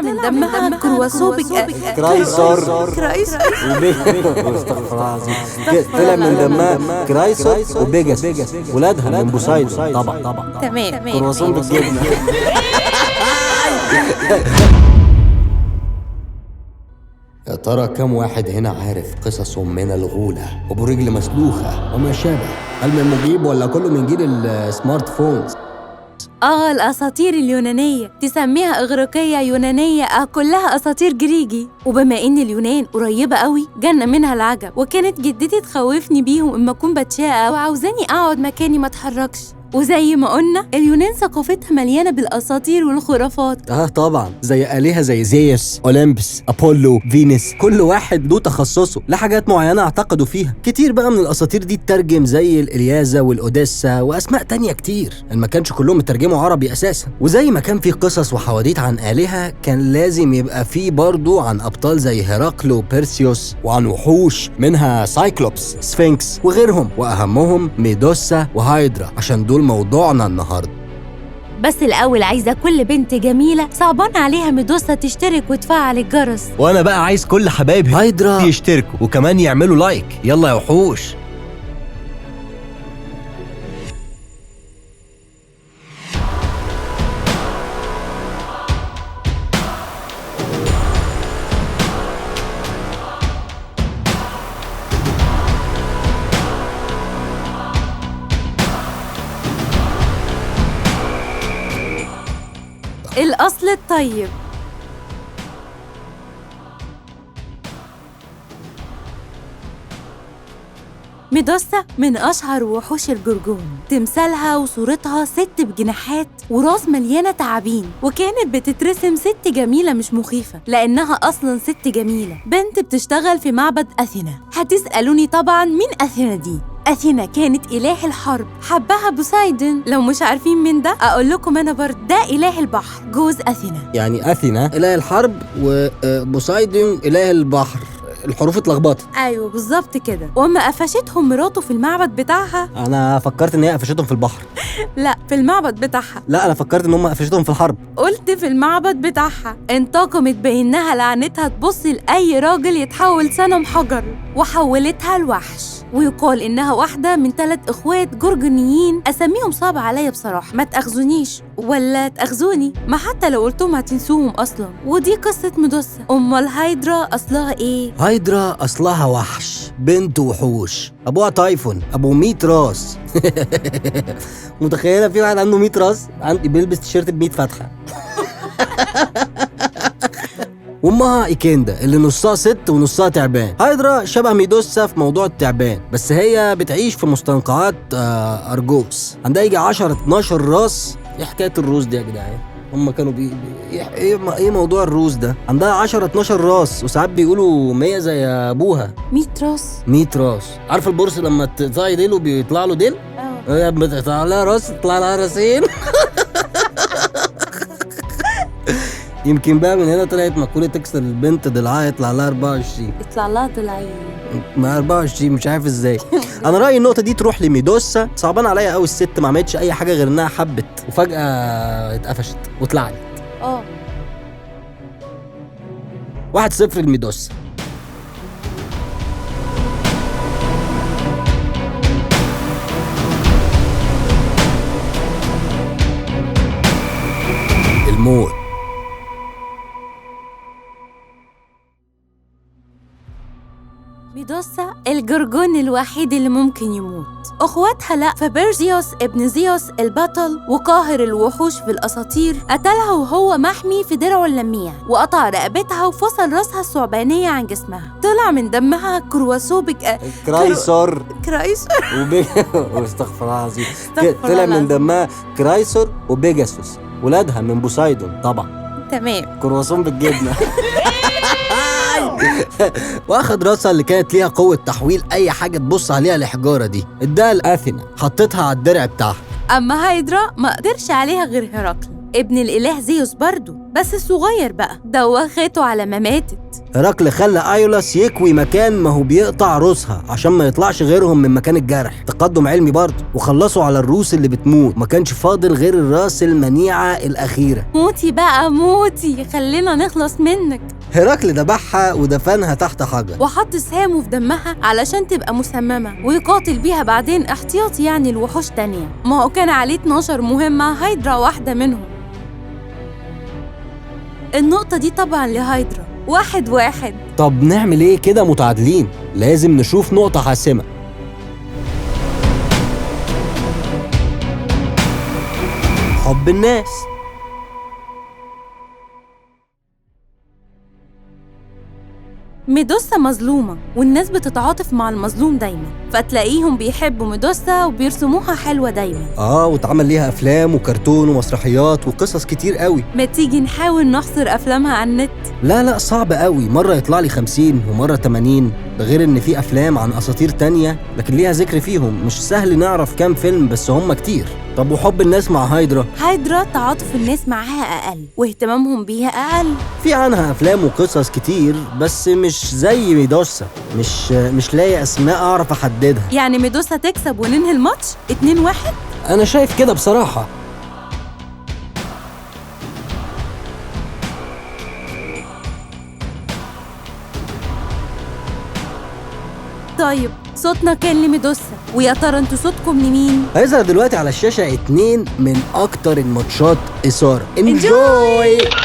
طلع من دمها كرواسون. كرايسور. كرايسور. استغفر الله العظيم. طلع من دمها كرايسور وبيجاسوس، ولادها من بوسايدون طبعا. تمام. كرواسون بالجبنه. يا ترى كم واحد هنا عارف قصص من الغولة وابو رجل مسلوخة وما شابه؟ هل من مجيب ولا كله من جيل ال smart phones؟ الأساطير اليونانية تسميها إغريقية يونانية، كلها أساطير جريجي. وبما إن اليونان قريبة قوي جنة منها العجب، وكانت جدتي تخوفني بيهم إما أكون بتشاقى وعاوزاني أقعد مكاني ما أتحركش. وزي ما قلنا اليونان ثقافتها مليانة بالأساطير والخرافات. طبعا، زي آلهة زي زيوس، أولمبس، أبولو، فينوس، كل واحد له تخصصه، لحاجات معينة اعتقدوا فيها. كتير بقى من الأساطير دي اترجم زي الإلياذة والأوديسا وأسماء تانية كتير، ما كانش كلهم اترجموا عربي أساسا. وزي ما كان في قصص وحواديت عن آلهة، كان لازم يبقى في برضو عن أبطال زي هرقل وبيرسيوس، وعن وحوش منها سايكلوبس، سفنكس وغيرهم، وأهمهم ميدوسا وهايدرا، عشان دول موضوعنا النهارده. بس الأول عايزة كل بنت جميلة صعبان عليها ميدوسا تشترك وتفعل الجرس. وأنا بقى عايز كل حبايب هايدرا يشتركوا وكمان يعملوا like. يلا يا وحوش. الأصل الطيب. ميدوسا من أشهر وحوش الجرجون، تمثالها وصورتها ست بجناحات وراس مليانة تعابين، وكانت بتترسم ست جميلة مش مخيفة لأنها أصلاً ست جميلة، بنت بتشتغل في معبد أثينا. هتسألوني طبعاً مين أثينا دي؟ أثينا كانت إله الحرب، حبها بوسايدون. لو مش عارفين من ده أقول لكم أنا برضه، ده إله البحر جوز أثينا. يعني أثينا إله الحرب وبوسايدون إله البحر، الحروف اتلخبطت. ايوه بالظبط كده. واما قفشتهم مراته في المعبد بتاعها. انا فكرت ان هي قفشتهم في البحر. لا، في المعبد بتاعها. لا، انا فكرت ان هم قفشتهم في الحرب. قلت في المعبد بتاعها. انتقمت بانها لعنتها تبص لاي راجل يتحول صنم حجر، وحولتها لوحش. ويقال انها واحدة من 3 اخوات جرجنيين، اساميهم صعبة عليا بصراحة، ما تاخذونيش ولا تاخذوني، ما حتى لو قلتهم هتنسوهم اصلا. ودي قصة ميدوسا. امال هايدرا اصلها ايه؟ هايدرا اصلها وحش، بنت وحوش، ابوها تايفون ابو 100 راس. متخيله في واحد عنده 100 راس، بيلبس تيشيرت ب 100 فتحه. وامها ايكيندا اللي نصها ست ونصها تعبان. هايدرا شبه ميدوسا في موضوع التعبان، بس هي بتعيش في مستنقعات ارجوس، عندها يجي 10 12 راس. ايه حكاية الروس دي يا جدعان؟ هم كانوا ايه موضوع الروس ده؟ عندها 10 12 راس، وساعات بيقولوا 100 زي ابوها. 100 راس؟ 100 راس. عارف البورس لما تقطعي ديله بيطلع له ديل؟ اه، بتقطع لها راس تطلع لها راسين. يمكن بقى من هنا طلعت مقولة تكسر البنت ضلعها يطلع لها 24. يطلع لها ضلعين، ما 24 مش عارف ازاي. انا رأيي النقطة دي تروح لميدوسا. صعبان عليا قوي الست، ما عملتش اي حاجة غير انها حبت وفجأة اتقفشت واتلعنت. 1-0 لميدوسا. الموت. ميدوسا الجرجون الوحيد اللي ممكن يموت، اخواتها لا. فبيرزيوس ابن زيوس البطل وقاهر الوحوش في الاساطير قتلها وهو محمي في درعه اللميع، وقطع رقبتها وفصل راسها الثعبانيه عن جسمها. طلع من دمها كرواسوبك كرايسور. كرايسور. استغفر الله العظيم. طلع من دمها كرايسور وبيجاسوس، ولادها من بوسايدون طبعا. تمام. كرواسون بالجبنه. واخد راسها اللي كانت ليها قوة تحويل أي حاجة تبص عليها لحجارة دي، اداها لأثينا، حطتها على الدرع بتاعها. أما هايدرا ما قدرش عليها غير هرقل ابن الإله زيوس برضو، بس الصغير بقى، دوخته على ما ماتت. هرقل خلى ايولاس يكوي مكان ما هو بيقطع روسها عشان ما يطلعش غيرهم من مكان الجرح، تقدم علمي برضه. وخلصوا على الروس اللي بتموت، ما كانش فاضل غير الراس المنيعة الأخيرة. موتي بقى موتي، خلينا نخلص منك. هرقل ذبحها ودفنها تحت حجر، وحط سهامه في دمها علشان تبقى مسممة ويقاتل بيها بعدين احتياطي يعني الوحوش تانية. ما هو كان عليه 12 مهمة، هايدرا واحدة منهم. النقطة دي طبعا لهايدرا. 1-1. طب نعمل ايه كده متعادلين؟ لازم نشوف نقطة حاسمة. حب الناس. ميدوسا مظلومة والناس بتتعاطف مع المظلوم دايما، فتلاقيهم بيحبوا ميدوسا وبيرسموها حلوة دايما. واتعمل ليها أفلام وكرتون ومسرحيات وقصص كتير قوي. ما تيجي نحاول نحصر أفلامها على النت؟ لا صعب قوي، مرة يطلع لي 50 ومرة 80، ده غير إن في أفلام عن أساطير تانية لكن ليها ذكر فيهم، مش سهل نعرف كام فيلم بس هم كتير. طب وحب الناس مع هايدرا؟ هايدرا تعاطف الناس معاها أقل واهتمامهم بيها أقل. في عنها أفلام وقصص كتير بس مش زي ميدوسا، مش لاقي أسماء أعرف أحددها. يعني ميدوسا تكسب وننهي الماتش 2-1؟ أنا شايف كده بصراحة. طيب صوتنا كان لميدوسا، ويا ترى انتوا صوتكم لمين؟ هيظهر دلوقتي على الشاشة 2 من أكتر الماتشات إثارة. Enjoy!